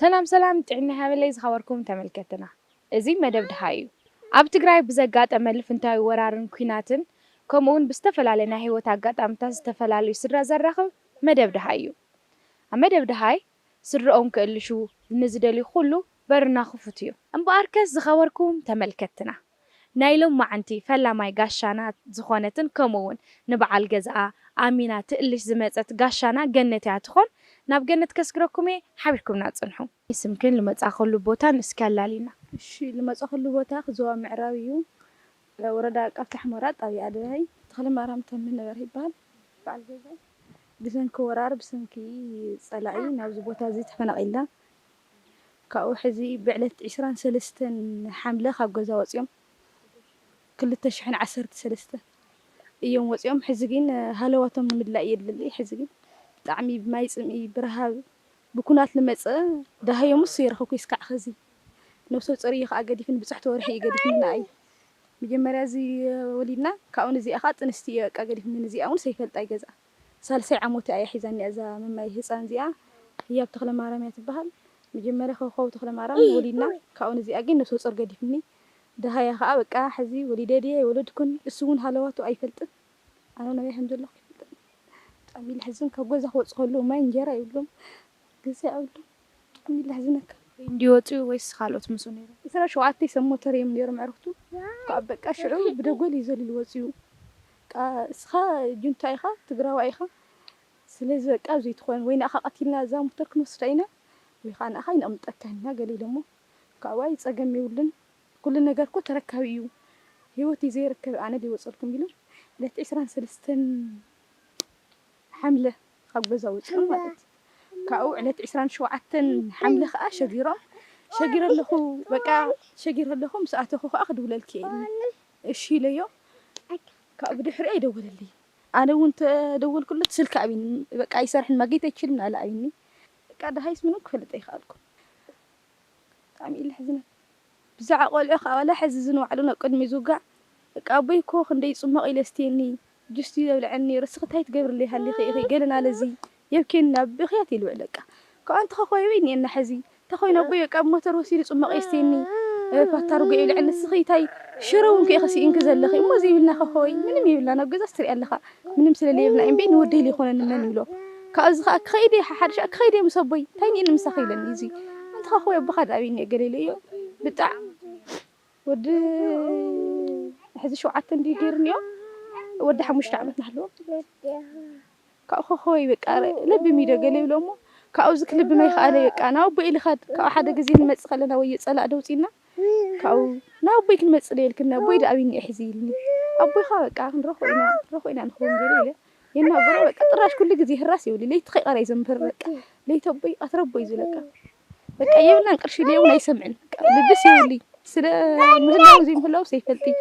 ሰላም ሰላም፣ ጥዕና ይሃበለይ ዝኸበርኩም ተመልከትና። እዚ መደብ ደሃይ እዩ። ኣብ ትግራይ ብዘጋጠመ ልፍንታዊ ወራርን ኲናትን፣ ከምኡ እውን ብዝተፈላለየ ናይ ህይወት ኣጋጣሚታት ዝተፈላለዩ ስድራ ዘራኽብ መደብ ደሃይ እዩ። ኣብ መደብ ደሃይ ስድርኦም ክእልሹ ንዝደልዩ ኩሉ በርና ክፉት እዩ። እምበኣርከስ ዝኸበርኩም ተመልከትና፣ ናይ ሎማዓንቲ ፈላማይ ጋሻና ዝኾነትን ከምኡ እውን ንበዓል ገዛኣ ኣሚና ትእልሽ ዝመጸት ጋሻና ገነት እያ ትኾን። ናብ ገነት ከስግረኩም እየ፣ ሓቢርኩምና ጽንሑ። ስምክን ልመጻኸሉ ቦታን እስኪ ኣላሊና። እሺ፣ ልመጻኸሉ ቦታ ዞባ ምዕራብ እዩ። ወረዳ ቃፍታ ሑመራ፣ ጣብያ ኣደባይ፣ ተኽለ ማርያም ተምህ ነበረ ይበሃል። በዓል ገዛይ ብሰንኪ ወራር፣ ብሰንኪ ጸላኢ ናብዚ ቦታ እዚ ተፈናቒልና። ካብኡ ሕዚ ብዕለት ዕስራን ሰለስተን ሓምለ ካብ ገዛ ወፂኦም፣ ክልተ ሽሕን ዓሰርተ ሰለስተ እዮም ወፂኦም። ሕዚ ግን ሃለዋቶም ንምድላይ እየ ዝደሊ። ሕዚ ግን ብጣዕሚ ብማይ ፅምኢ፣ ብረሃብ፣ ብኩናት ልመፀ ደሃዮም እሱ የረኸብኩ ይስካዕ። ኸዚ ነብሰ ፁር እየ ከዓ ገዲፍኒ፣ ብፅሕቲ ወርሒ እዩ ገዲፍኒ ንኣይ። መጀመርያ እዚ ወሊድና፣ ካብኡ ንዚኣ ከዓ ጥንስቲ እየ በቃ ገዲፍኒ። ንዚኣ እውን ሰይፈልጣ ይገዛ። ሳልሳይ ዓመቱ እያ ሒዛኒ እዛ መማይ ህፃን እዚኣ። ህያብ ተኽለ ማርያም እያ ትበሃል። መጀመርያ ኮኾብ ተኽለ ማርያም ወሊድና፣ ካብኡ ንዚኣ ግን ነብሰ ፁር ገዲፍኒ። ደሃያ ከዓ በቃ ሕዚ ወሊደ ድየ ኣይወለድኩን፣ እሱ እውን ሃለዋቱ ኣይፈልጥን። ኣነ እውን ኣበይ ከም ዘለኹ ኣይፈልጥን። ብጣዕሚ ለሕዝን፣ ካብ ገዛ ክወፁ ከለዉ ማይ እንጀራ የብሎም፣ ገዛ የብሎም። ብጣዕሚ ለሕዝነካ። እንዲወፅኡ ወይስ ካልኦት ምስኡ ነይሮም? ዕስራ ሸውዓተ ሰብ ሞተር እዮም ነይሮም ኣዕሩኽቱ። ካብ በቃ ሽዑ ብደጎል እዩ ዘሊሉ ወፂኡ። በቃ እስኻ ጁንታ ኢኻ፣ ትግራዋይ ኢኻ፣ ስለዚ በቃ ኣብዚ ትኾን ወይ ንኣኻ ቀቲልና እዛ ሞተር ክንወስዳ ኢና ወይ ከዓ ንኣኻ ኣይነቕምጠካን ኢና ገለ ኢሎሞ። ካብኡ ኣይ ፀገም የብሉን። ኩሉ ነገር እኮ ተረካቢ እዩ። ህይወት እዩ ዘይርከብ፣ ኣነ ድይወፀልኩም ኢሎም ዕለት ዕስራን ሰለስተን ሓምለ ካብ ገዛ ወፂኦም ማለት እዩ። ካብኡ ዕለት ዕስራን ሸውዓተን ሓምለ ከዓ ሸጊሮም፣ ሸጊረ ኣለኹ፣ በቃ ሸጊረ ኣለኹ፣ ምስ ኣተኹ ከዓ ክድውለልኪ እየ ኢሉኒ። እሺ ኢለዮ። ካብኡ ብድሕሪኡ ኣይደወለልይ። ኣነ እውን ተደወልኩለት ስልኪ ኣብኒ፣ በቃ ኣይሰርሕን፣ ማግኘት ኣይችልም እናበለ ኣብኒ። በቃ ደሃይስ ምንም ክፈልጥ ኣይከኣልኩን። ብጣዕሚ እዩ ለሕዝነካ። ብዛዕባ ቆልዑ ከዓ ዋላ ሕዚ እዚ ንባዕሉ ናብ ቅድሚ ዝውጋዕ፣ በቃ ኣቦይ እኮ ክንደይ ይፅመቕ ኢለ ስትየኒ፣ ጁስ ድዩ ዘብልዐኒ ነይሩ፣ እስኺ እንታይ ትገብርለይ ሃሊኺ ኢኺ፣ ገለ እናበለ እዚ የብክየኒ፣ ናብ ብኽያት እዩ ልውዕል በቃ። ካብኡ ኣንቲ ኸኾይ በይ እኒኤና ሕዚ፣ እንታይ ኮይኑ ኣቦይ በቃ ብሞተር ወሲዱ ፅመቕ የስትየኒ፣ እ፣ ፓታ ርጉኦ ይብልዐኒ፣ እስኺ እንታይ ሽሮ እውን ከ ኢኺ ስኢንኪ ዘለኺ፣ እሞ ዘይብልና ኸኾይ ምንም የብልና፣ ናብ ገዛስ ትሪኢ ኣለኻ፣ ምንም ስለለየብልና እዩ እምበይ ንወደይ ዘይኮነኒ መን ይብሎ። ካብዚ ኸዓ ክኸይድ እየ፣ ሓድሻ ክኸይድ እየ ምስ ኣቦይ፣ እንታይ እኒኤኒ ምሳኺ ይብለኒ እዚ። ኣንቲ ኸኾይ ኣቦኻ ደኣ ኣበይ እኒኦ ገለ ኢለዮ። ብጣዕሚ ወዲ ሕዚ ሸውዓተ እንድዩ ገይሩ እኒኦ፣ ወዲ ሓሙሽተ ዓመት ናሃለዎ። ካብኡ ኸኾይ በቃ ለብም ኢዶ ገለ ይብሎ እሞ፣ ካብኡ እዚ ክልብም ኣይኸኣለ በቃ፣ ናብ ኣቦይ ኢሉ ኸድ። ካብኡ ሓደ ግዜ ንመጽእ ከለና ወዮ ጸላእ ደውጺና፣ ካብኡ ናብ ኣቦይ ክንመጽእ ዶ ኢልክኒ፣ ኣቦይ ደኣ ኣበይ እኒኦ ሕዚ ኢልኒ። ኣቦይኻ በቃ ክንረኽቦ ኢና፣ ክንረኽቦ ኢና ንኸውን ገለ ኢለ። የናገሮ በቃ፣ ጥራሽ ኩሉ ግዜ ህራስ ይብሉ። ለይቲ ከይቀርያ እዩ ዘንብር በቃ። ለይቲ ኣቦይ፣ ቀትሪ ኣቦይ እዩ ዝብል በቃ። በቃ የብልናን ቅርሺ ኢለዮ እውን ኣይሰምዕን። በቃ ልብስ የብሉይ። ስለ ምህላው ዘይምህላው ዘይፈልጥ እዩ።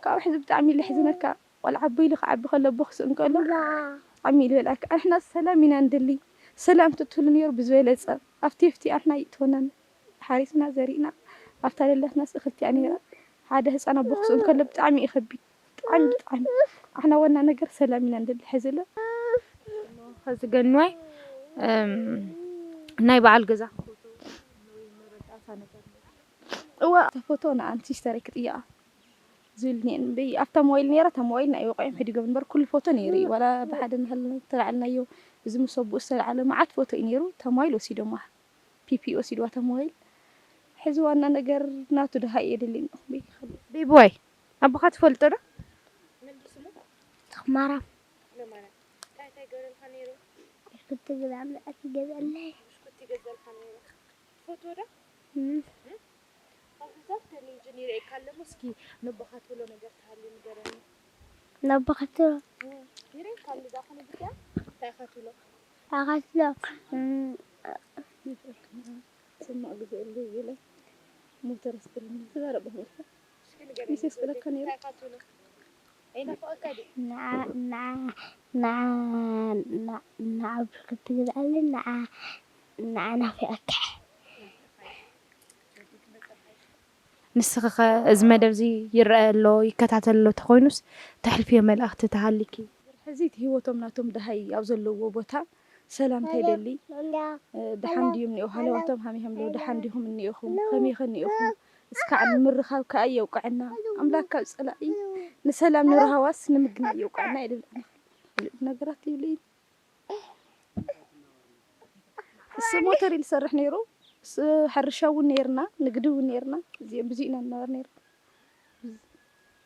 ካብ ሕዚ ብጣዕሚ ለሕዝነካ። ቆልዓ ኣቦ ኢሉ ክዓቢ ከሎ፣ ኣቦ ክስእን ከሎ፣ ብጣዕሚ እዩ ዝበልዓካ። ኣንሕና ሰላም ኢና ንደሊ። ሰላም ተትህሉ ነይሩ ብዝበለጸ። ኣብቲ ኣብቲ ኣንሕና ኣይእተወናን። ሓሪስና ዘሪእና፣ ኣብታ ደላትናስ እኽልቲ እያ ነይራ። ሓደ ህፃን ኣቦ ክስእን ከሎ ብጣዕሚ እዩ ከቢድ። ብጣዕሚ፣ ብጣዕሚ። ኣንሕና ዋና ነገር ሰላም ኢና ንደሊ። ሕዚ ለ ኸዚ ገንዋይ፣ እም፣ ናይ በዓል ገዛ እዋ፣ እታ ፎቶ ንኣንቲ ሲስተረይ ክጥይቓ ዝብል እኒኤን። እምበይ ኣብታ ሞባይል ነይራ፣ እታ ሞባይል ንዓይ ወቒዖም ሕዲጎም እምበር ኩሉ ፎቶ ነይሩ እዩ። ዋላ ብሓደ እናሃለና ዝተላዕልናዮ፣ እዚ ምስ ኣቦኡ ዝተላዕለ መዓት ፎቶ እዩ ነይሩ። እታ ሞባይል ወሲዶማ፣ ፒፒ ወሲድዋ እታ ሞባይል። ሕዚ ዋና ነገር ናቱ ደሃይ እየ ደልየኒ። እምበይ ይኸሉ። ቤቢዋይ፣ ኣቦኻ ትፈልጦ ዶ? ተኽማራም። እንታይ እንታይ ገበረልካ ነይሩ? ብሽኩቲ ግዛም ዕቲ ገዛለይ። ብሽኩቲ ገዛልካ ነይሩ። ትፈትዎ ዶ? እም። እም? ኣብ ገዛ ቴሌቪዥን ይርእየካ ኣለሞ፣ እስኪ ነቦኻ ትብሎ ነገር ተሃልዩ ንገረኒ። ነቦኻ ትብሎ? እም። ይርእየካ ኣሎ፣ እዛ ኾነ ብትያ እንታይ ኢኻ ትብሎ? እንታይ ኢኻ ትብሎ? እም። ጽማቕ ግዘ የብሉ ኢለ ሞተር ኣስቅረኒ። ተዛረብ ኢኻ። እስኪ ንገረኒ፣ ሚስ የስቅረካ ነይሩ። እንታይ ኢኻ ትብሎ? ኣይናፍቐካ ድዩ? ንዓ፣ ንዓ፣ ንዓ፣ ንዓ፣ ንዓ ብሽኩቲ ግዝኣለይ፣ ንዓ፣ ንዓ ናፊቐካ። ንስኺ ኸ እዚ መደብ እዚ ይረአ ኣሎ፣ ይከታተል ኣሎ ተኾይኑስ፣ ተሕልፍዮ መልእኽቲ ተሃሊኪ? ሕዚ እቲ ህይወቶም ናቶም ደሃይ ኣብ ዘለዎ ቦታ ሰላምታ ይደሊ። እ፣ ደሓን ድዮም እኒኦ? ሃለዋቶም ሃመይ ከም ኣለዉ ደሓን ዲኹም እኒኦኹም? ከመይ ከ እኒኦኹም? እስካዕ ንምርኻብ ከኣ የውቅዐና። ኣምላክ ካብ ጸላኢ ንሰላም ንረሃዋስ ንምግናይ የውቅዐና ይብል። ኣነ ካልእ ነገራት ይብለይ። እሱ ሞተር እዩ ዝሰርሕ ነይሩ። እሱ ሕርሻ እውን ነይርና፣ ንግዲ እውን ነይርና። እዚኦም ብዙ ኢና ንነበር ነይርና።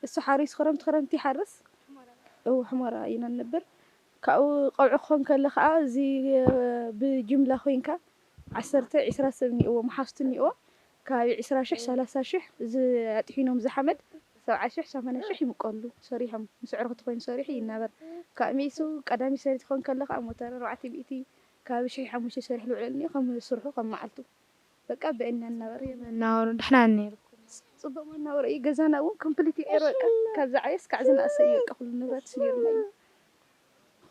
እሱ ሓሪሱ ክረምቲ ክረምቲ ይሓርስ። እው ሕሞራ ኢና ንነብር። ካብኡ ቀውዒ ክኾን ከሎ ከዓ እዚ ብጅምላ ኮይንካ ዓሰርተ ዒስራ ሰብ እኒእዎ፣ መሓዝቱ እኒእዎ። ከባቢ ዒስራ ሽሕ ሰላሳ ሽሕ እዚ ኣጥሒኖም እዚ ሓመድ ሰብዓ ሽሕ ሰማንያ ሽሕ ይምቀሉ ሰሪሖም። ምስ ኣዕሩኽቲ ኮይኑ ሰሪሑ ይናበር። ካብ ሜሱ ቀዳሚ ሰሪት ክኾን ከሎ ከዓ ሞተር ኣርባዕተ ሚእቲ ከባቢ ሽሕ ሓሙሽተ ሰሪሑ ልውዕል እኒኦ ከም ስርሑ ከም መዓልቱ። በቃ ብእኛ እናበረ መናወሩ ድሕና ነይርኩም። ጽቡቕ መናወሪ እዩ። ገዛና እውን ኮምፕሊት እዩ ነይሩ። በቃ ካብ ዝዓበየ እስካዕ ዝነኣሰ እዩ። በቃ ኩሉ ንብረት ነይሩና እዩ።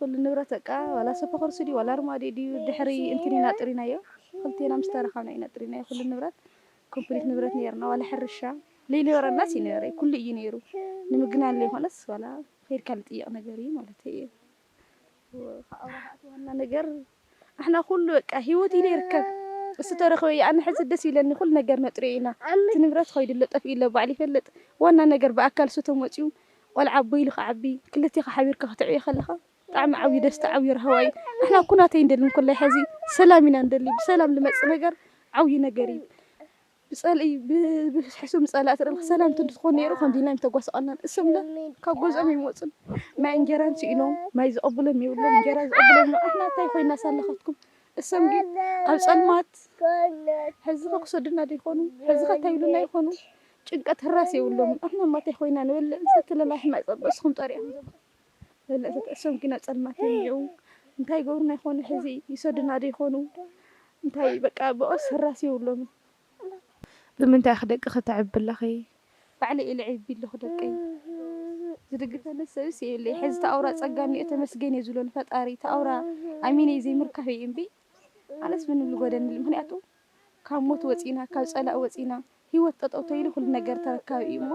ኩሉ ንብረት በቃ ዋላ ሶፋ ኩርሲ ድዩ ዋላ ኣርማድዮ ድዩ ድሕሪ እንትን ኢና ጥሪናዮ። ክልቴና ምስ ተረኻብና ኢና ጥሪናዮ። ኩሉ ንብረት ኮምፕሊት ንብረት ነይርና። ዋላ ሕርሻ ለይነበረናስ እዩ ነይረ። ኩሉ እዩ ነይሩ። ንምግናን ለይኮነስ ዋላ ከይድካ ልጥየቕ ነገር እዩ ማለት እዩ። ካብኡ ኸዓ እቲ ዋና ነገር ኣሕና ኩሉ በቃ ህይወት ኢለ ይርከብ። እሱ ተረኸበ እዩ። ኣነ ሕዚ ደስ ይብለኒ ኩሉ ነገር ነጥርዮ ኢና። እቲ ንብረት ኸይዱ ኣሎ ጠፊኡ ኣሎ ባዕሉ ይፈልጥ። ዋና ነገር ብኣካል እሱ ተመፅዩ ቆልዓ ኣቦ ኢሉ ክዓቢ ክልቴኻ ሓቢርካ ከተዕብዮ ከለኻ ብጣዕሚ ዓብዩ ደስታ ዓብዩ ረሃዋ እዩ። ኣሕና ኩናት ኣይንደልን ኮላይ ሕዚ ሰላም ኢና ንደሊ። ብሰላም ልመፅእ ነገር ዓብዩ ነገር እዩ። ብጸልኢ ብ- ብሕሱም ጸላእቲ ርኢልካ ሰላም እንተትኾን ነይሩ ከምዚ ኢልና ምተጓሰቐልናን። እሶም ለ ካብ ገዝኦም ኣይመጹን። ማይ እንጀራን ስኢኖም ማይ ዝቐብሎም የብሎም፣ እንጀራ ዝቐብሎም የብሎም። ኣሕና እንታይ ኮይና ሳለኻትኩም? እሶም ግን ኣብ ጸልማት ሕዚ ኸ ክሰዱና ዶ ይኾኑ? ሕዚ ኸ እንታይ ይብሉና ይኾኑ? ጭንቀት ህራስ የብሎም። ኣሕና እማ እንታይ ኮይና ንበልዕ እንሰቲ ለላ ሕማይ ጸበ እስኹም ጠሪዕኹም ዘባ ለላ እንሰቲ እሶም ግን ኣብ ጸልማት እዮም እኒአው። እንታይ ይገብሩና ይኾኑ? ሕዚ ይሰዱና ዶ ይኾኑ? እንታይ በቃ ብኦስ ህራስ የብሎምን። ብምንታይ ኢኺ ደቅኺ ተዕቢ ኣለኺ? ባዕለይ እየ ልዕቢ ኣለኹ ደቀይ። ዝድግፈኒ ሰብስ የብለይ። ሕዚ ተኣውራ ጸጋ እኒኦ ተመስገን እየ ዝብሎ ንፈጣሪ። ተኣውራ ኣሚነ ዘይምርካብ እየ እምቢ። ኣነስ ምንም ልጎደኒ ምኽንያቱ ካብ ሞት ወጺና፣ ካብ ጸላእ ወጺና፣ ህይወት ጠጠው ተይሉ ኩሉ ነገር ተረካቢ እዩ እሞ፣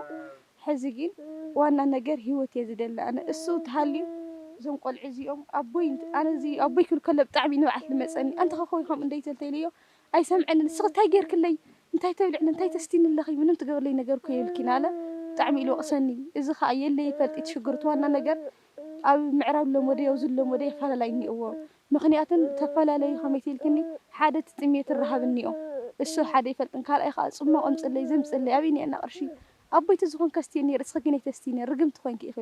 ሕዚ ግን ዋና ነገር ህይወት እየ ዝደሊ ኣነ። እሱ ተሃልዩ እዞም ቆልዑ እዚኦም ኣቦይ፣ ኣነ እዚ ኣቦይ ክብል ከሎ ብጣዕሚ ንብዓት ዝመጸኒ። ኣንተ ኸ ኾይኑ ከምኡ እንደይ ተልተይለዮ ኣይሰምዐንን። ንስኺ እንታይ ጌርክለይ? እንታይ ተብልዕኒ? እንታይ ተስቲኒ ኣለኺ? ምንም ትገብርለይ ነገር እኮ የብልኪን ኣለ። ብጣዕሚ ኢሉ ወቕሰኒ። እዚ ኸኣ የለይ ይፈልጥ እቲ ሽግር። እቲ ዋና ነገር ኣብ ምዕራብ ለመደዮ ኣብዚ ለመደዮ ኣፈላላይ እኒኦዎ። ምኽንያትን ተፈላለዩ ከመይ ትልክኒ ሓደ እቲ ጥሜትን ረሃብ እኒኦ። እሱ ሓደ ይፈልጥን ካልኣይ ኸኣ ጽማቕ ኣምጽለይ ዘምጽለይ ኣበይ እኒአና ቅርሺ ኣቦይቲ ዝኾን ከስትዮ ነይረ እስኺ ግን ኣይተስትይኒ ርግምቲ ኮንኪ ኢኺ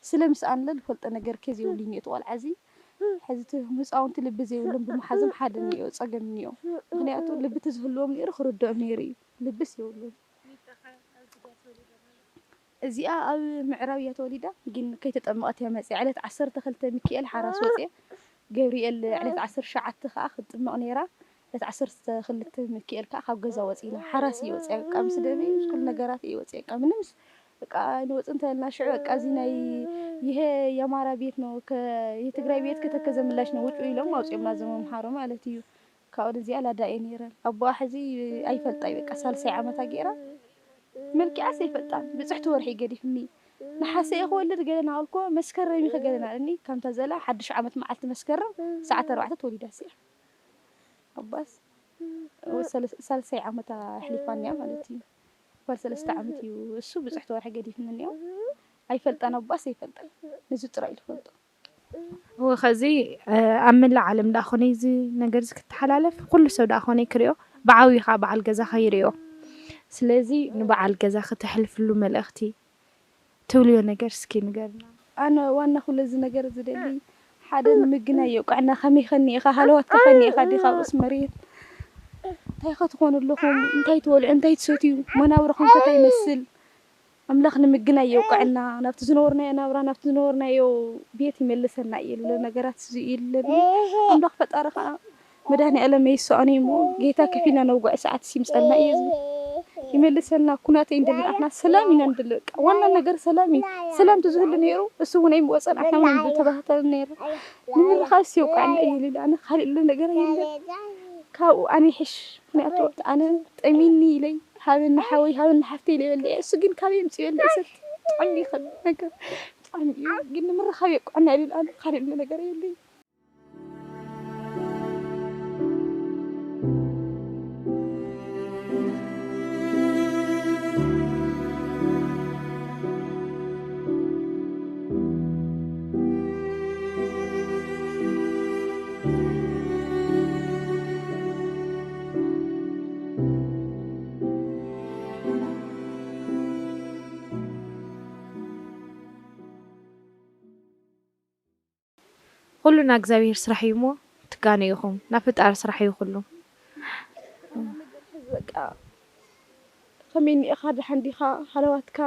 ስለ ምስ ኣንለ ዝፈልጦ ነገር ከ ዘይብሉ እኒኦ እቲ ቆልዓ እዚ ሕዚ እቲ ህፃውንቲ ልቢ ዘይብሎም ብምሓዞም ሓደ እኒኦ ጸገም እኒኦ ምኽንያቱ ልቢ ተዝህልዎም ነይሩ ክርድኦም ነይሩ እዩ ልብስ የብሉን። እዚኣ ኣብ ምዕራብ እያ ተወሊዳ ግን ከይተጠመቐት እያ መፅያ ዕለት ዓሰርተ ክልተ ሚካኤል ሓራስ ወፅያ ገብርኤል ዕለት ዓሰርተ ትሽዓተ ከዓ ክትጥመቕ ነይራ ዕለት ዓሰርተ ክልተ ሚካኤል ከዓ ካብ ገዛ ወፂና ሓራስ እየ ወፅያ በቃ ምስ ደመይ ምስ ኩሉ ነገራት እየ ወፅያ በቃ ምንምስ በቃ ንወፅ እንተልና ሽዑ በቃ እዚ ናይ ይሄ የአማራ ቤት ነው የትግራይ ቤት ከተከዘ ምላሽ ነው ውጡ ኢሎም ኣውፅኦምና እዞም ኣምሓሩ ማለት እዩ። ካብኡ እዚኣ ላዳ እየ ነይረ ኣቦኣ ሕዚ ኣይፈልጣ እዩ በቃ ሳልሳይ ዓመታ ገይራ መልኪዓስ ኣይፈልጣን ብፅሕቲ ወርሒ ገዲፍኒ ነሓሰ እየ ክወልድ ገለ ናበልኮ መስከረም ኢኸ ገለ ናለኒ ከምታ ዘላ ሓድሽ ዓመት መዓልቲ መስከረም ሰዓት ኣርባዕተ ተወሊዳስ እያ ኣባስ ሳልሳይ ዓመታ ኣሕሊፋንያ ማለት እዩ ጓል ሰለስተ ዓመት እዩ እሱ ብፅሕቲ ወርሒ ገዲፍኒ እኒኦ ኣይፈልጣን ኣባስ ኣይፈልጣን ነዚ ጥራይ እዩ ዝፈልጦ እወ ኸዚ ኣብ መላእ ዓለም ደኣ ኾነ እዚ ነገር እዚ ክተሓላለፍ ኩሉ ሰብ ደኣ ኾነ ክሪኦ ብዓብዩ ከዓ በዓል ገዛ ከይሪኦ ስለዚ ንበዓል ገዛ ክተሕልፍሉ መልእኽቲ ትብልዮ ነገር እስኪ ንገርና። ኣነ ዋና ኩሉ እዚ ነገር ዝደሊ ሓደ ንምግናይ የውቅዕና ከመይ ከኒእኻ ሃለዋትካ ከኒእኻ ዲኻ ርእስ መሬት እንታይ ከ ትኾኑ ኣለኹም እንታይ ትበልዑ እንታይ ትሰትዩ መናብርኹም ከ እንታይ ይመስል ኣምላኽ ንምግናይ የውቅዐና ናብቲ ዝነበርናዮ ናብራ ናብቲ ዝነበርናዮ ቤት ይመልሰና እየ ዝብሎ ነገራት እዚ እዩ ዝለኒ ኣምላኽ ፈጣሪ ከዓ መድሃኒኣለም መይስኣኑ እሞ ጌታ ከፊልና ነውግዖ ሰዓት ይምፀልና እየ ዝብል ይመልሰልና ኩናት ኣይንደልን ኣሕና ሰላም ኢና ንደሊ በቃ ዋና ነገር ሰላም እዩ ሰላም ተዝህሉ ነይሩ እሱ እውን ኣይምወፀን ኣሕና እውን ኣይምተባህተን ነይሩ ንምርኻብስ የውቅዐና እየ ዝብል ኣነ ካሊእ ዝብሎ ነገር የለን ካብኡ ኣነ ይሕሽ ምክንያቱ ኣነ ጠሚኒ ኢለይ ሃበኒ ሓወይ ሃበኒ ሓፍተይ ኢለ ይበልዕ እየ እሱ ግን ካበይ የምፅእ ይበልዕ ሰብ ብጣዕሚ ይኸብድ ነገር ብጣዕሚ እዩ ግን ንምርኻብ የውቅዐና ይብል ኣነ ካሊእ ዝብሎ ነገር የለይ ኩሉ ናይ እግዚኣብሔር ስራሕ እዩ እሞ ትጋነ ኢኹም፣ ናይ ፈጣሪ ስራሕ እዩ ኩሉ። በቃ ከመይ እኒኢኻ? ደሓን ዲኻ? ሃለዋትካ?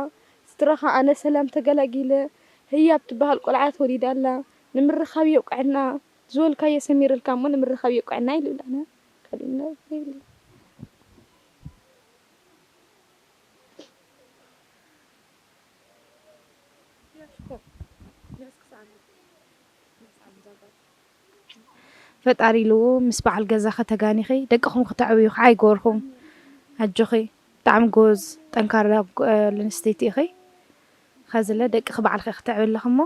ስድራኻ? ኣነ ሰላም ተገላጊለ። ህያብ ትበሃል ቆልዓ ተወሊዳ ኣላ። ንምርኻብ የብቅዐና። ዝበልካዮ ሰሚርልካ እሞ ንምርኻብ የብቅዐና ኢሉ ኢላና። ካሊእ ምንም የብልና። ፈጣሪ ኢልዎ ምስ በዓል ገዛኺ ተጋኒኺ ደቅኹም ክተዕብዩ ከዓ ይግበርኩም። ኣጆኺ ብጣዕሚ ጎበዝ ጠንካራ ጓል ኣንስተይቲ ኢኺ። ኸዚ ለ ደቅኺ ባዕልኺ ክተዕቢ ኣለኺ እሞ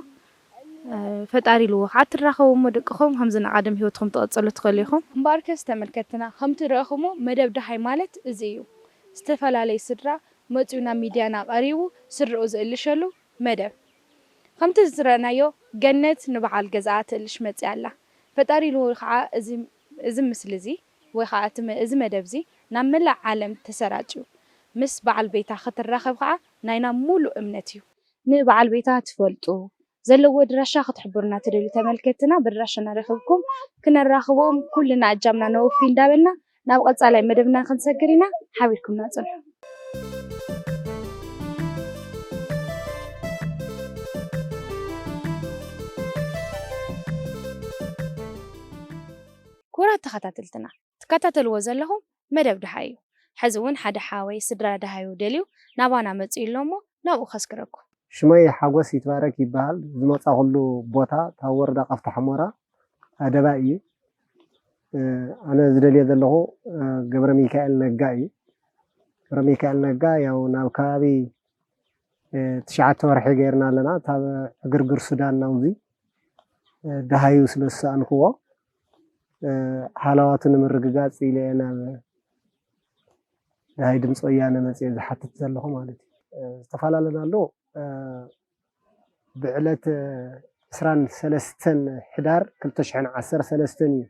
ፈጣሪ ኢልዎ ከዓ ትራኸቡ እሞ ደቅኹም ከምዚ ንቐደም ህይወትኹም ትቐፅሉ ትኽእሉ ኢኹም። እምበኣርከስ ተመልከትና ከምቲ ረእኹሞ መደብ ደሃይ ማለት እዚ እዩ። ዝተፈላለየ ስድራ መፂኡ ናብ ሚድያና ቀሪቡ ስድርኡ ዝእልሸሉ መደብ። ከምቲ ዝረእናዮ ገነት ንበዓል ገዝኣ ትእልሽ መፂኣ ኣላ። ፈጣሪ ኢልዎ ከዓ እዚ እዚ ምስሊ እዚ ወይ ከዓ እቲ መ- እዚ መደብ እዚ ናብ መላእ ዓለም ተሰራጭዩ ምስ በዓል ቤታ ክትራኸብ ከዓ ናይና ሙሉእ እምነት እዩ። ንበዓል ቤታ ትፈልጡ ዘለዎ ኣድራሻ ክትሕብሩና ትደልዩ ተመልከትና ብኣድራሻና ረኽብኩም ክነራኽቦም ኩልና እጃምና ነወፊ እንዳበልና ናብ ቀፃላይ መደብና ክንሰግር ኢና። ሓቢርኩምና ፅንሑ። ክቡራት ተኸታተልትና ትከታተልዎ ዘለኹም መደብ ደሃይ እዩ። ሕዚ እውን ሓደ ሓወይ ስድራ ደሃዩ ደልዩ ናባና መፂኡ ኣሎ እሞ ናብኡ ከስግረኩም። ሽመይ ሓጎስ ይትባረክ ይበሃል። ዝመፃኹሉ ቦታ ካብ ወረዳ ቃፍታ ሑመራ ኣደባይ እዩ። ኣነ ዝደልዮ ዘለኹ ገብረሚካኤል ነጋ እዩ። ገብረሚካኤል ነጋ ያው ናብ ከባቢ ትሽዓተ ወርሒ ገይርና ኣለና። ካብ ዕግርግር ሱዳን ናብዚ ደሃዩ ስለ ዝሰኣንክዎ ሃለዋቱ ንምርግጋፅ ኢለ እየ ናብ ደሃይ ድምፂ ወያነ መፅየ ዝሓትት ዘለኹ ማለት እዩ። ዝተፈላለናሉ ብዕለት ዕስራን ሰለስተን ሕዳር ክልተ ሽሕን ዓሰርተ ሰለስተን እዩ።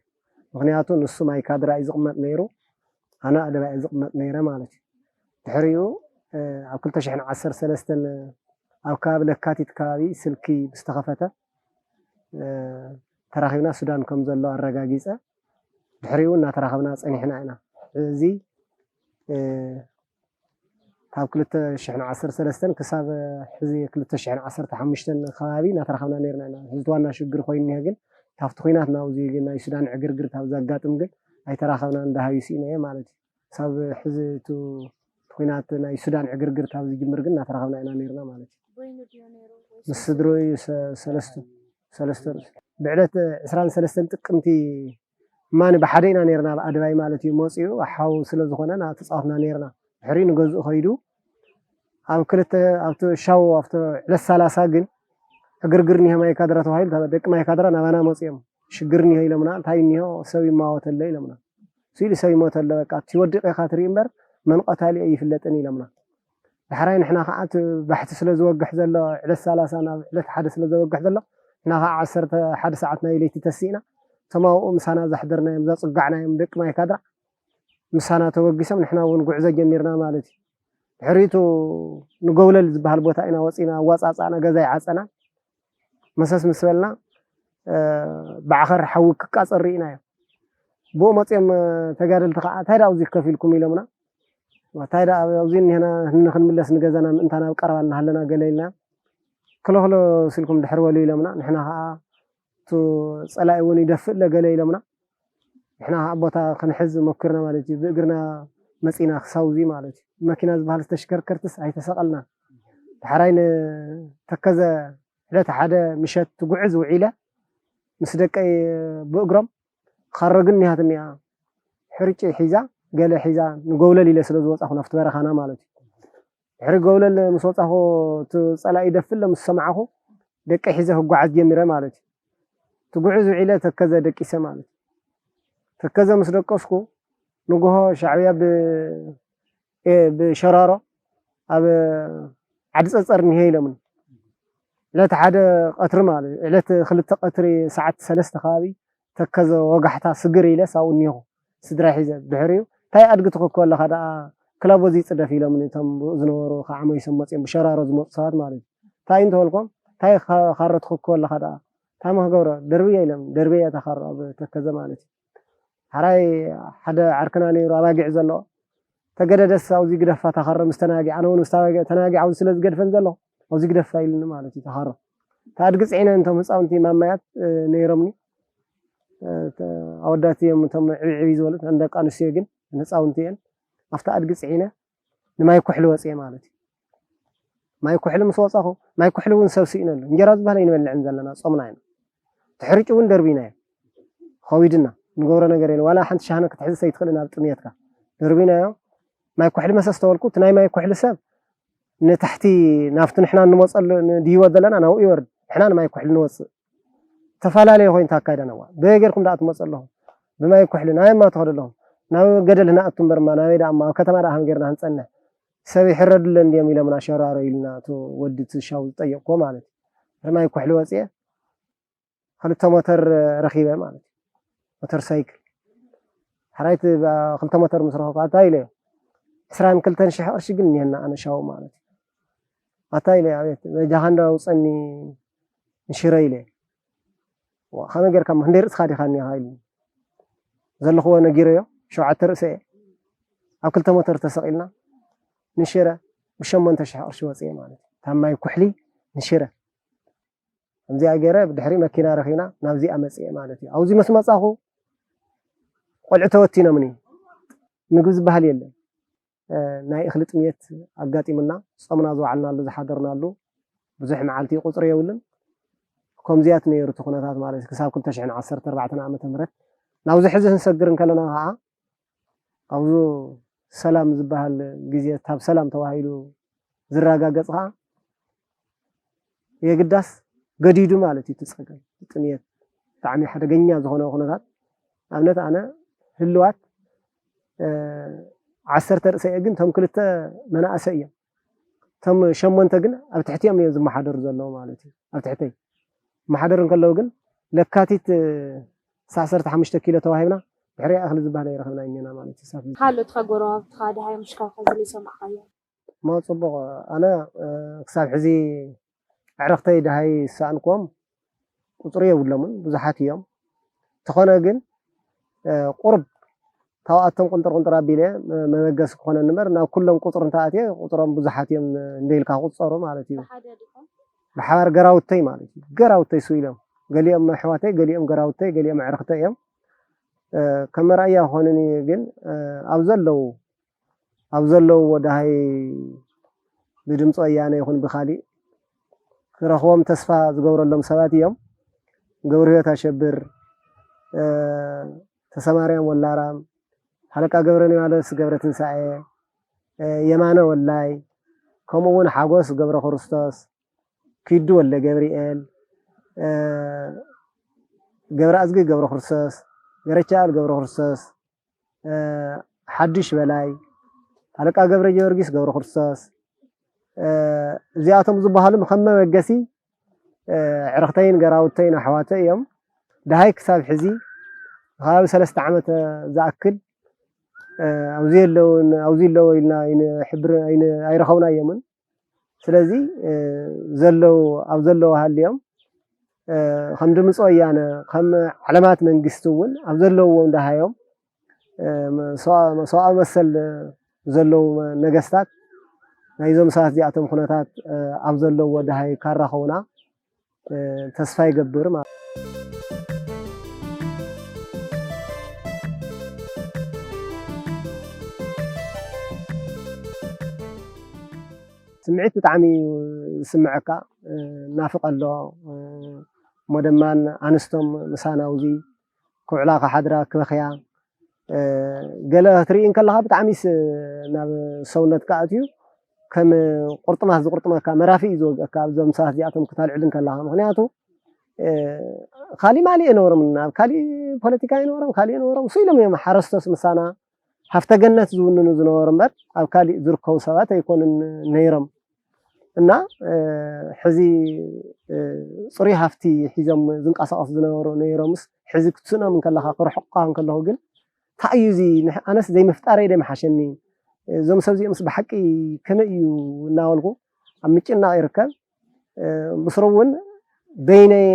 ምኽንያቱ ንሱ ማይ ካድራ እዩ ዝቕመጥ ነይሩ፣ ኣነ ኣደባይ ዝቕመጥ ነይረ ማለት እዩ። ድሕሪኡ ኣብ ክልተ ሽሕን ዓሰርተ ሰለስተን ኣብ ከባቢ ለካቲት ከባቢ ስልኪ ምስ ተኸፈተ ተራኺብና ሱዳን ከም ዘሎ ኣረጋጊፀ ድሕሪኡ እናተራኸብና ፀኒሕና ኢና። እዚ ካብ ክልተ ሽሕን ዓሰርተ ሰለስተን ክሳብ ሕዚ ክልተ ሽሕን ዓሰርተ ሓሙሽተን ከባቢ እናተራኸብና ነርና ኢና። ሕዚ ዋና ሽግር ኮይኑ እኒሀ ግን ካብቲ ኲናት ናብዚ ግን ናይ ሱዳን ዕግርግር ካብ ዘጋጥም ግን ኣይተራኸብናን ደሃዩ ስኢነ እየ ማለት እዩ። ክሳብ ሕዚ እቲ ኲናት ናይ ሱዳን ዕግርግር ካብ ዝጅምር ግን እናተራኸብና ኢና ነርና ማለት እዩ። ምስ ስድርኡ እዩ ሰለስተ ሰለስተ ብዕለት ዕስራን ሰለስተን ጥቅምቲ እማኒ ብሓደ ኢና ነርና ኣብ ኣድባይ ማለት እዩ። መፂኡ ሓው ስለ ዝኾነ ና ተፃወትና ነርና። ድሕሪኡ ንገዝኡ ከይዱ ኣብ ክልተ ኣብቲ ሻው ኣብቲ ዕለት ሰላሳ ግን ዕግርግር እኒሀ ማይ ካድራ ተባሂሉ ደቂ ማይ ካድራ ናባና መፂኦም ሽግር እኒሀ ኢሎምና። እንታይ እኒሆ ሰብ ይማወተለ ኢሎምና። ስኢሉ ሰብ ይሞተለ በቃ እቲ ወዲቕ ኢኻ ትርኢ እምበር መን ቀታሊ ኣይፍለጥን ኢሎምና። ዳሕራይ ንሕና ከዓ እቲ ባሕቲ ስለ ዝወግሕ ዘሎ ዕለት ሰላሳ ናብ ዕለት ሓደ ስለ ዘወግሕ ዘሎ ንሕና ከዓ ዓሰርተ ሓደ ሰዓት ናይ ለይቲ ተሲእና እቶም ኣብኡ ምሳና ዘሕደርናዮም ዘፅጋዕናዮም ደቂ ማይ ካድራ ምሳና ተወጊሶም ንሕና እውን ጉዕዞ ጀሚርና ማለት እዩ። ድሕሪቱ ንጎብለል ዝበሃል ቦታ ኢና ወፂና ኣዋፃፃእና ገዛ ይዓፀና መሰስ ምስ በልና ብዓኸር ሓዊ ክቃፀር ርኢናዮ። ብኡ መፅኦም ተጋደልቲ ከዓ እንታይ ደኣ ኣብዚ ከፊልኩም ኢሎምና። እንታይ ደኣ ኣብዚ እኒሀና ንክንምለስ ንገዛና ምእንታ ናብ ቀረባ እናሃለና ገለ ኢልና ክለክሎ ስልኩም ድሕር በሉ ኢሎምና። ንሕና ከዓ እቲ ፀላኢ እውን ይደፍእ ለገለ ኢሎምና። ንሕና ከዓ ቦታ ክንሕዝ ሞኪርና ማለት እዩ። ብእግርና መፂና ክሳውዚ ማለት እዩ። መኪና ዝበሃል ዝተሽከርከርትስ ኣይተሰቐልና። ዳሕራይ ንተከዘ ዕለት ሓደ ምሸት ትጉዕዝ ውዒለ ምስ ደቀይ ብእግሮም ካሮ ግን እኒሃትኒ እያ ሕርጭ ሒዛ ገለ ሒዛ ንጎብለል ኢለ ስለ ዝወፃኹ ናብቲ በረኻና ማለት እዩ። ድሕሪ ጎብለል ምስ ወፃኹ እቲ ፀላኢ ደፍለ ምስ ሰማዕኹ ደቀይ ሒዘ ክጓዓዝ ጀሚረ ማለት እዩ። ትጉዕዝ ውዒለ ተከዘ ደቂሰ ማለት እዩ። ተከዘ ምስ ደቀስኩ ንጉሆ ሻዕብያ ብ ብሸራሮ ኣብ ዓዲ ፀፀር እኒሀ ኢሎምኒ። ዕለት ሓደ ቀትሪ ማለት እዩ ዕለት ክልተ ቀትሪ ሰዓት ሰለስተ ከባቢ ተከዘ ወጋሕታ ስግር ኢለ ሳብኡ እኒኹ ስድራ ሒዘ ድሕሪኡ እንታይ ኣድጊ ትኽኮ ኣለኻ ደኣ ክላቦ ዝይፅደፍ ኢሎምኒ እቶም ዝነበሩ ከዓ መይሶም መፅኦም ብሸራሮ ዝመፁ ሰባት ማለት እዩ። እንታይ እንተበልኮም እንታይ ካሮ ትኽኮ ኣለኻ ደኣ ታማ ክገብሮ ደርብየ ኢሎም ደርብየ ተኻሮ ኣብ ተከዘ ማለት እዩ። ሓራይ ሓደ ዓርክና ነይሩ ኣባጊዕ ዘለዎ ተገደደስ ኣብዚ ግደፋ ታኸረ ምስ ተናጊ ኣነ እውን ምስ ተናጊ ኣብዚ ስለ ዝገድፈን ዘሎ ኣብዚ ግደፋ ኢሉኒ ማለት እዩ። ተኻሮ ታድጊ ፅዒነ እንቶም ህፃውንቲ ማማያት ነይሮምኒ። ኣወዳት እዮም እቶም ዕብዕብ ዝበሉት ደቂ ኣንስትዮ ግን ህፃውንቲ እየን። ኣብቲ ኣድጊ ፅዒነ ንማይ ኩሕሊ ወፅየ ማለት እዩ። ማይ ኩሕሊ ምስ ወፃኹ ማይ ኩሕሊ እውን ሰብ ስኢነሉ እንጀራ ዝበሃል ኣይንበልዕን ዘለና ፆምና ኢና። ትሕርጭ እውን ደርቢናዮ ከዊድና ንገብሮ ነገር የለ ዋላ ሓንቲ ሻህነ ክትሕዝ ሰይትኽእልን ኣብ ጥምየትካ ደርቢናዮ። ማይ ኩሕሊ መሰስ ተበልኩ እቲ ናይ ማይ ኩሕሊ ሰብ ንታሕቲ ናብቲ ንሕና እንመፀሉ ንድይቦ ዘለና ናብኡ ይወርድ ንሕና ንማይ ኩሕሊ ንወፅእ። ተፈላለየ ኮይኑ ኣካይዳ ነዋ በየ ጌርኩም ደኣ ትመፁ ኣለኹም ብማይ ኩሕሊ ናበየማ ትኸዱ ኣለኹም ናብ ገደል ህናእቱ እምበርማ ናበይ ደኣ እሞ ኣብ ከተማ ደኣ ከም ጌርና ክንፀንሕ ሰብ ይሕረዱለን እንድዮም ኢሎምና ሸራሮ ኢልና እቲ ወዲ እቲ ሻው ዝጠየቕኩዎ ማለት እዩ ማይ ኩሕሊ ወፅየ ክልተ ሞተር ረኺበ ማለት እዩ ሞተር ሳይክል ሓራይቲ ክልተ ሞተር ምስ ረኸብኩ ኣታ ኢለ ዕስራን ክልተን ሽሕ ቅርሺ ግን እኒሀና ኣነ ሻው ማለት እዩ ኣታ ኢለ ኣቤት በጃኻ እንዳ ውፀኒ ንሽረ ኢለ ከመይ ጌርካ ክንደይ ርእስኻ ዲኻ እኒኻ ኢሉ ዘለኽዎ ነጊረዮ ሸውዓተ ርእሰ እየ ኣብ ክልተ ሞተር ተሰቒልና ንሽረ ብሸሞንተ ሽሕ ቅርሺ ወፅየ ማለት እዩ ታማይ ኩሕሊ ንሽረ ከምዚኣ ገይረ ብድሕሪ መኪና ረኺብና ናብዚኣ መፅአ ማለት እዩ ኣብዚ ምስ መፃኹ ቆልዑ ተወቲኖምኒ ምግቢ ዝበሃል የለን ናይ እኽሊ ጥምየት ኣጋጢሙና ፆምና ዝወዓልናሉ ዝሓደርናሉ ብዙሕ መዓልቲ ቁፅሪ የብሉን። ከምዚያት ነይሩ እቲ ኩነታት ማለት ክሳብ ክልተ ሽሕን ዓሰርተ ኣርባዕተን ዓመተ ምህረት ናብዚ ሕዚ ክንሰግር እንከለና ከዓ ኣብዚ ሰላም ዝበሃል ግዜ ካብ ሰላም ተባሂሉ ዝረጋገፅ ከዓ የግዳስ ገዲዱ ማለት እዩ እቲ ፀገም ጥምየት ብጣዕሚ ሓደገኛ ዝኾነ ኩነታት ኣብነት ኣነ ህልዋት ዓሰርተ ርእሰ እየ ግን እቶም ክልተ መናእሰ እዮም እቶም ሸሞንተ ግን ኣብ ትሕቲኦም እዮም ዝመሓደሩ ዘለዉ ማለት እዩ ኣብ ትሕተይ መሓደር እንከለዉ ግን ለካቲት ዓሰርተ ሓሙሽተ ኪሎ ተዋሂብና ድሕሪ እኽሊ ዝበሃል ኣይረኸብና እኒና ማለት እዩ ሳብ ካልኦት ከጎረባብትኻ ድሃይ ምሽካልካ ዝለ ይሰማዕካዮ እሞ ፅቡቕ ኣነ ክሳብ ሕዚ ኣዕርኽተይ ድሃይ ዝሰኣንክዎም ቁፅሪ የብሎምን ብዙሓት እዮም እንተኾነ ግን ቁርብ ካብኣቶም ቁንጥር ቁንጥር ኣቢለ መበገሲ ክኾነኒ እምበር ናብ ኩሎም ቁፅሪ እንተኣትየ ቁፅሮም ብዙሓት እዮም እንደ ኢልካ ክቁፀሩ ማለት እዩ ብሓባር ገራውተይ ማለት እዩ ገራውተይ ስኢሎም ገሊኦም ኣሕዋተይ ገሊኦም ገራውተይ ገሊኦም ኣዕርኽተይ እዮም ከም መርኣያ ክኾኑኒ ግን ኣብ ዘለዉ ኣብ ዘለውዎ ደሃይ ብድምፂ ወያነ ይኹን ብካሊእ ክረኽቦም ተስፋ ዝገብረሎም ሰባት እዮም። ገብረህይወት ኣሸብር፣ ተሰማርያም ወላራም፣ ሃለቃ ገብረኒባለስ ገብረትንሳኤ፣ የማነ ወላይ፣ ከምኡ እውን ሓጎስ ገብረክርስቶስ፣ ኪዱ ወልደገብርኤል፣ ገብረኣዝጊ ገብረክርስቶስ፣ ገረቻኣል ገብረክርስቶስ፣ ሓዱሽ በላይ፣ ሃለቃ ገብረጀወርጊስ ገብረክርስቶስ፣ እዚኣቶም ዝበሃሉ ከም መበገሲ ኣዕርኽተይን ገራውተይን ኣሕዋተይ እዮም። ደሃይ ክሳብ ሕዚ ከባቢ ሰለስተ ዓመት ዝኣክል ኣብዚ ኣለዉ ኣብዚ ኣለዉ ኢልና ኣይንሕብር ኣይን- ኣይረኸብናዮምን። ስለዚ ዘለዉ ኣብ ዘለዉ ሃልዮም ከም ድምፂ ወያነ ከም ዓለማት መንግስቲ እውን ኣብ ዘለውዎም ደሃዮም ሰብኣዊ መሰል ዘለዉ ነገስታት ናይዞም ሰባት እዚኣቶም ኩነታት ኣብ ዘለዎ ደሃይ ካራኸቡና ተስፋ ይገብር ማለት ስምዒት ብጣዕሚ እዩ ዝስምዐካ ናፍቀ ኣሎ እሞ ድማ ኣንስቶም ምሳና ውዚ ክውዕላ ክሓድራ ክበኽያ ገለ ክትርኢ እንከለኻ ብጣዕሚ ናብ ሰውነትካ ኣትዩ ከም ቁርጥማት ዝቁርጥመካ መራፊ እዩ ዝወግአካ ኣብዞም ሰባት እዚኣቶም ክታልዕል እንከለኻ ምክንያቱ ካሊእ ማሊእ የነበሮም ኣብ ካሊእ ፖለቲካ የነበሮም ካሊእ የነበሮም ስኢሎም እዮም ሓረስቶስ ምሳና ሃፍተ ገነት ዝውንኑ ዝነበሩ እምበር ኣብ ካሊእ ዝርከቡ ሰባት ኣይኮኑን ነይሮም እና ሕዚ ፅሩይ ሃፍቲ ሒዞም ዝንቀሳቀሱ ዝነበሩ ነይሮምስ ሕዚ ክትስእኖም እንከለካ ክርሕቁካ እንከለኩ ግን እንታይ እዩ እዚ ኣነስ ዘይምፍጣረይ ደምሓሸኒ እዞም ሰብ እዚኦምስ ብሓቂ ከመይ እዩ እናበልኩ ኣብ ምጭናቅ ይርከብ ብስሩ እውን በይነይ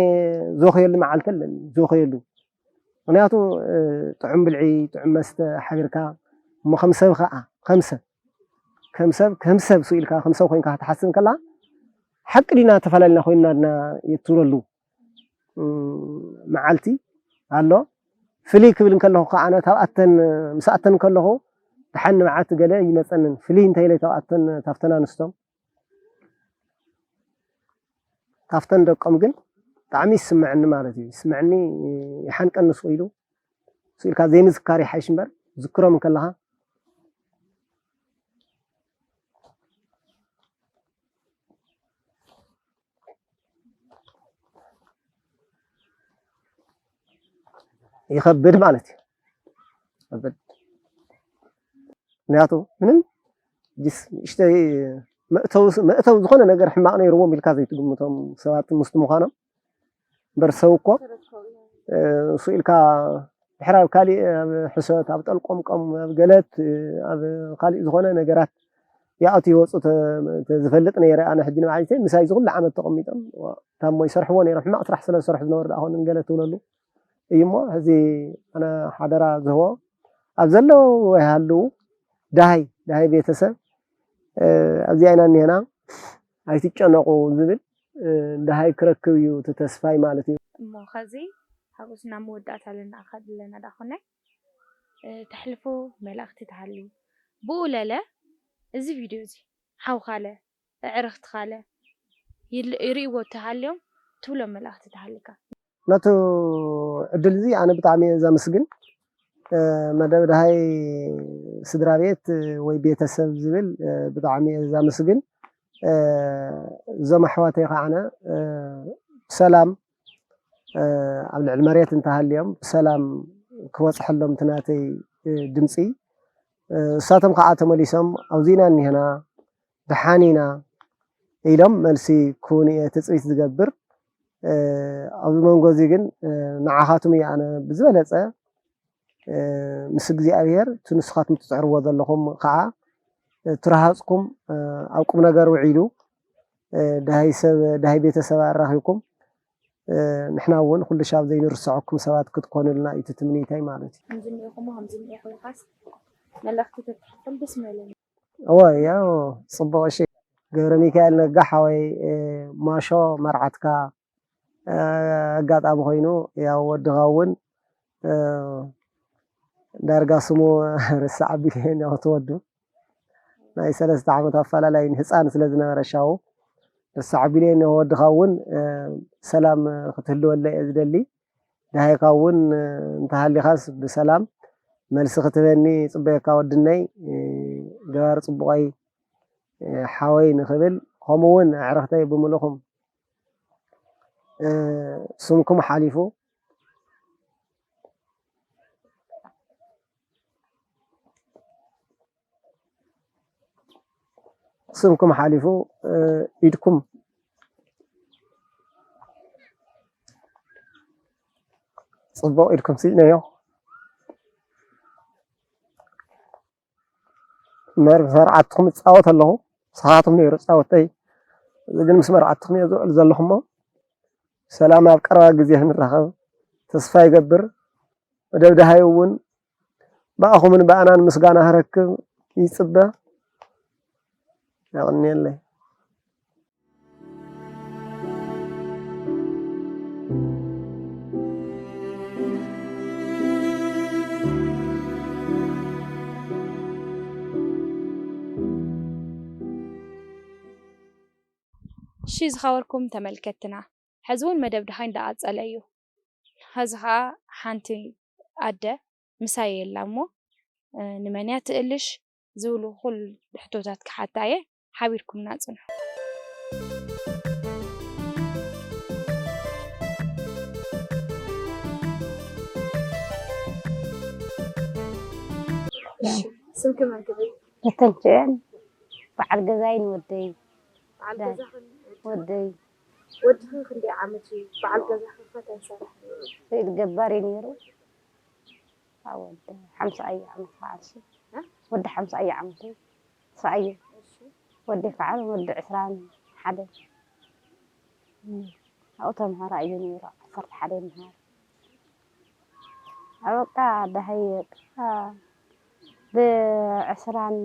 ዝወኸየሉ መዓልቲ ኣለኒ፣ ዝወኸየሉ። ምኽንያቱ፣ እ፣ ጥዑም ብልዒ፣ ጥዑም መስተ ሓቢርካ፣ እሞ ከም ሰብ ኸዓ፣ ከም ሰብ፣ ከም ሰብ፣ ከም ሰብ ስኢልካ፣ ከም ሰብ ኮይንካ ክትሓስብ ከላ፣ ሓቂ ዲና ተፈላለና ኮይንና ድና የትብለሉ፣ እ፣ መዓልቲ ኣሎ። ፍልይ ክብል እንከለኹ ከዓነ፣ ታብኣተን፣ ምስ ኣተን ከለኹ፣ ደሓን ንብዓት ገለ ይመጸንን። ፍልይ እንተ ኢለ ታብኣተን፣ ታብተን ኣንስቶም፣ ካብተን ደቆም ግን ብጣዕሚ ይስምዐኒ ማለት እዩ። ይስምዐኒ፣ ይሓንቀኒ ስቕ ኢሉ። ስቕ ኢልካ ዘይምዝካር ይሓይሽ እምበር፣ ዝክሮም እንከለኻ ይኸብድ ማለት እዩ። ይኸብድ። ምኽንያቱ ምንም ጅስ ንእሽተይ መእተዊ፣ መእተዊ ዝኾነ ነገር ሕማቕ ነይርዎም ኢልካ ዘይትግምቶም ሰባት ምስቲ ምዃኖም እምበር ሰብ እኮ፣ እ፣ ስኢልካ ድሕር ኣብ ካሊእ፣ ኣብ ሕሶት፣ ኣብ ጠልቆምቆም፣ ኣብ ገለት፣ ኣብ ካሊእ ዝኾነ ነገራት ይኣቱ ይወፁ ተ-፣ ተ-፣ ዝፈልጥ ነይረ። ኣነ ሕጂ ንባዕለይተይ ምሳይ እዚ ኩሉ ዓመት ተቐሚጦም፣ ዋ፣ ታሞ ይሰርሕዎ ነይሮም። ሕማቕ ስራሕ ስለ ዝሰርሑ ዝነበሩ ደኣ ኾንን ገለ ትብለሉ እዩ እሞ፣ ሕዚ ኣነ ሓደራ ዝህቦ፣ ኣብ ዘለዉ ይሃልዉ፣ ደሃይ፣ ደሃይ ቤተሰብ፣ እ፣ ኣብዚኣ ኢና እኒሀና፣ ኣይትጨነቑ ዝብል፣ እ፣ ደሃይ ክረክብ እዩ እቲ ተስፋይ ማለት እዩ። እሞ ኸዚ ሓጎስና መወዳእታ ኣለና፣ ኣለና ዳኾነ፣ እ፣ ተሕልፎ መልእኽቲ ተሃልዩ፣ ብኡ ለለ እዚ ቪድዮ እዚ ሓውኻለ፣ ኣዕርኽትኻለ ይል-፣ ይርእይዎ ተሃልዮም ትብሎ መልእኽቲ ተሃልካ? ነቲ ዕድል እዚ ኣነ ብጣዕሚ እየ ዘመስግን። እ፣ መደብ ደሃይ ስድራ ቤት ወይ ቤተሰብ ዝብል፣ እ፣ ብጣዕሚ እየ ዘመስግን። እ፣ እዞም ኣሕዋተይ ከዓነ፣ እ፣ ብሰላም፣ እ፣ ኣብ ልዕሊ መሬት እንተሃልዮም ብሰላም ክበጽሐሎም እቲ ናተይ፣ እ፣ ድምጺ። እ፣ እሳቶም ከዓ ተመሊሶም፣ "ኣብዚና እኒሀና፣ ደሓን ኢና" ኢሎም መልሲ ክህቡኒ እየ ትጽቢት ዝገብር። እ፣ ኣብዚ መንጎ እዚ ግን፣ እ፣ ንዓኻትም እየ ኣነ ብዝበለጸ፣ እ፣ ምስ እግዚኣብሔር እቲ ንስኻትኩም ትጽዕርዎ ዘለኹም ከዓ፣ እ፣ እቲ ረሃጽኩም፣ እ፣ ኣብ ቁም ነገር ውዒሉ፣ እ፣ ደሃይ ሰብ፣ ደሃይ ቤተሰብ ኣራኺብኩም፣ እ፣ ንሕና እውን ኩሉ ሻብ ዘይንርስዐኩም ሰባት ክትኮኑልና እዩ እቲ ትምኒተይ ማለት እዩ። ከምዚ እኒኦኹም፣ ከምዚ እኒኦኹም ኢልካስ መልእኽቲ ተትሓልፈል ደስ ምበለኒ። እወ፣ ያው ጽቡቕ። እሺ፣ ገብረ ሚካኤል ነጋ ሓወይ፣ እ፣ ማሾ መርዓትካ፣ እ፣ ኣጋጣሚ ኮይኑ፣ ያው ወድኻ እውን፣ እ፣ ዳርጋ ስሙ ርሳዕ ኣቢሉ እየ፣ ያው እቲ ወዱ ናይ ሰለስተ ዓመት ኣፈላላይ ህፃን ስለ ዝነበረ ሻው ርሳዕ ኣቢሉ እየ፣ ወድኻ እውን፣ እ፣ ሰላም ክትህልወለይ እየ ዝደሊ። ደሃይካ እውን፣ እ፣ እንተሃሊኻስ ብሰላም መልሲ ክትበኒ ይፅበየካ ወድነይ፣ እ፣ ገባር ፅቡቐይ፣ እ፣ ሓወይ ንኽብል፣ ከምኡ እውን ኣዕርኽተይ ብምልኹም፣ እ፣ ስምኩም ሓሊፉ፣ ስምኩም ሓሊፉ፣ እ፣ ኢድኩም ጽቡቕ ኢድኩም ስኢነዮ። እምበር ምስ መርዓትኩም እጻወት ኣለኹ። ንስኻትኩም ነይሩ ጻወተይ። እዚ ግን ምስ መርዓትኩም እየ ዝውዕል ዘለኹ እሞ፣ ሰላም ኣብ ቀረባ ግዜ ክንራኸብ ተስፋ ይገብር። መደብ ደሃይ እውን ብኣኹምን ብኣናን ምስጋና ክረክብ ይጽበ። የቐንየለይ። እሺ ዝኸበርኩም ተመልከትና፣ ሕዚ እውን መደብ ደሃይ እንዳቐጸለ እዩ። ሐዚ ኸዓ ሓንቲ ኣደ ምሳይ የላ እሞ፣ እ፣ ንመን እያ ትእልሽ ዝብሉ ኩሉ ሕቶታት ክሓታ እየ። ሓቢርኩምና ጽንሑ። እሺ፣ ስምኪ መን ክብል? በተን ጽዮን፣ በዓል ገዛይን ወደይ። በዓል ዳ-፣ ገዛኽን ወደይ። ወድኺ ክንደይ ዓመት እዩ? በዓል ገዛኺ ከ እንታይ ይሰርሕ ነይሩ? ስኢል ገባር እዩ ነይሩ። ኣብ ወዲ ሓምሳ ኣየ ዓመት ከዓ ንሱ። እ? ወዲ ሓምሳ ኣየ ዓመት እዩ። ንሱ ኣየ። እሺ። ወዲ ከዓ ወዲ ዕስራን ሓደ። እም። ኣብኡ ተምሃራይ እዩ ነይሩ፣ ዓሰርተ ሓደ ይምሃር። ኣበቃ ደሃይ በቃ ብዕስራን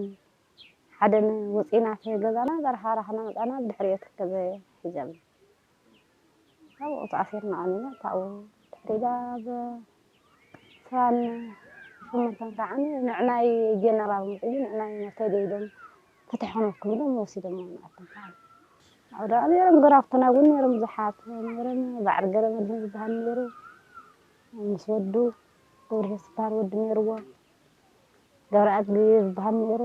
ሓደን ወፂና እቲ ገዛና በረኻ ራኽና መፃና፣ ብድሕሪኡ ተከዘ ሒዘም ኣብኡ ተኣሲርና ቀኒና። ካብኡ ድሕሪ ዳ ብስራን ሸሞንተን ከዓ ንዕናይ ጀነራል መፅኡ ንዕናይ መተደ ኢሎም ፍትሕ ክነኩም ኢሎም ወሲዶም ንኣቶም ከዓ ኣብኡ ደኣ ነይሮም። ገራብትና እውን ነይሮም ብዙሓት ነይሮም። በዓል ገረመድህን ዝበሃል ነይሩ ምስ ወዱ፣ ገብረሄስ ዝበሃል ወዲ ነይርዎ። ገብረኣድሊ ዝበሃል ነይሩ።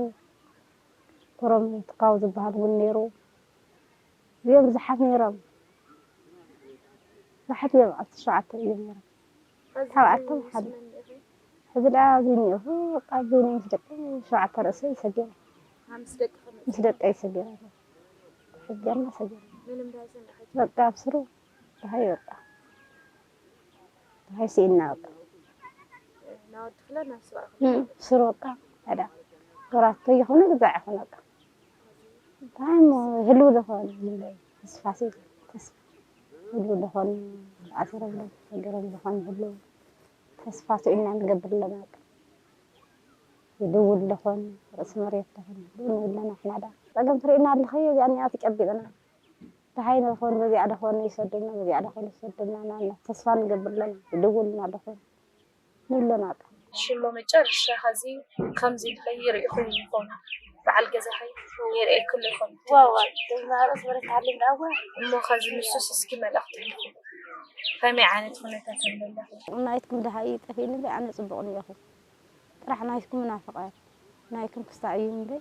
ፕሮም ትካው ዝበሃል እውን ነይሩ። እዚኦም ብዙሓት ነይሮም። ብዙሓት እዮም፣ ኣብቲ ሸውዓተ እዮም ነይሮም። ካብኣቶም ሓደ ሕዚ ደኣ ኣብዚ እኒኦ፣ በቃ ኣብዚ እኒኦ ምስ ደቂ ሸውዓተ ርእሰይ ይሰገረ። ምስ ደቂ ይሰገረ። ሕጂ ሰገረ። በቃ ኣብ ስሩ ደሃይ በቃ። ደሃይ ስኢና በቃ። እም፣ ስሩ በቃ። ኣዳ። ወራቶ ይኹን ግዛዕ ይኹን በቃ። እንታይ እሞ ህልው ዝኾነ ዝብለይ ተስፋ ሲ-፣ ተስፋ ህልው ዝኾነ ኣሰረብለ ነገሮም ዝኾነ ህልው ተስፋ ስኢና ንገብር ኣለና በቃ። ይድውል ደኾን፣ ርእሲ መሬት ደኾን፣ ንብለና ንሕና ደኣ። ጸገም ትርእይና ኣለኺ፣ እዚኣ እኒኣ ተጨቢጥና። ደሃይ ደኾን፣ በዚኣ ደኾን ይሰዱና፣ በዚኣ ደኾን ይሰዱና፣ ናና ተስፋ ንገብር ኣለና፣ ይድውልና ደኾን፣ ንብለና በቃ። እሺ፣ እሞ መጨረሻ ኸዚ ከምዚ ኢልኺ ርኢኹም ይኾን? በዓል ገዛኺ ይርእየኪ ኣሎ ይኾን? ዋው፣ ዋው፣ ደማ ርእሲ መሬት ተሃልዩ ደኣ እሞ ኸዚ ንሱስ እስኪ መልእኽቲ ኣለኩም? ከመይ ዓይነት ኩነታት ኣሎ ኣለኹም? ናይትኩም ደሃይ ጠፊእኒ እምበይ ኣነ ጽቡቕ ነይኹ። ጥራሕ ናይትኩም ናፍቐ። ናይኩም ክሳዕ እዩ እምበይ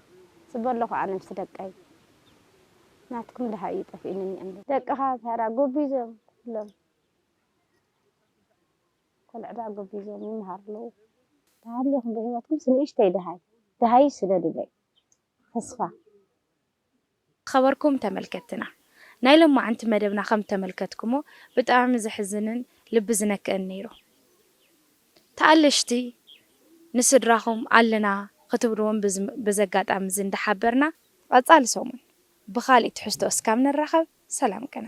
ጽበ ኣለኹ ኣነ ምስ ደቀይ። ናትኩም ደሃይ እዩ ጠፊእኒ እምበይ። ደቅኻ ብሃራ ጎቢዞም ኩሎም። ቆልዕዳ ጎቢዞም ይምሃር ኣለዉ። ተሃልዩኹም ብህይወትኩም ንእሽተይ ደሃይ። ደሃይ ስደዱለይ። ተስፋ። ዝኸበርኩም ተመልከትትና፣ ናይ ሎማዓንቲ መደብና ከም ተመልከትኩሞ ብጣዕሚ ዘሕዝንን ልቢ ዝነክእን ነይሩ። ተኣለሽቲ ንስድራኹም ኣለና ክትብልዎም ብዝ-፣ ብዘጋጣሚ እዚ እንዳሓበርና፣ ቀጻሊ ሰሙን ብኻልእ ትሕዝቶ እስካብ ንራኸብ ሰላም ቅነ።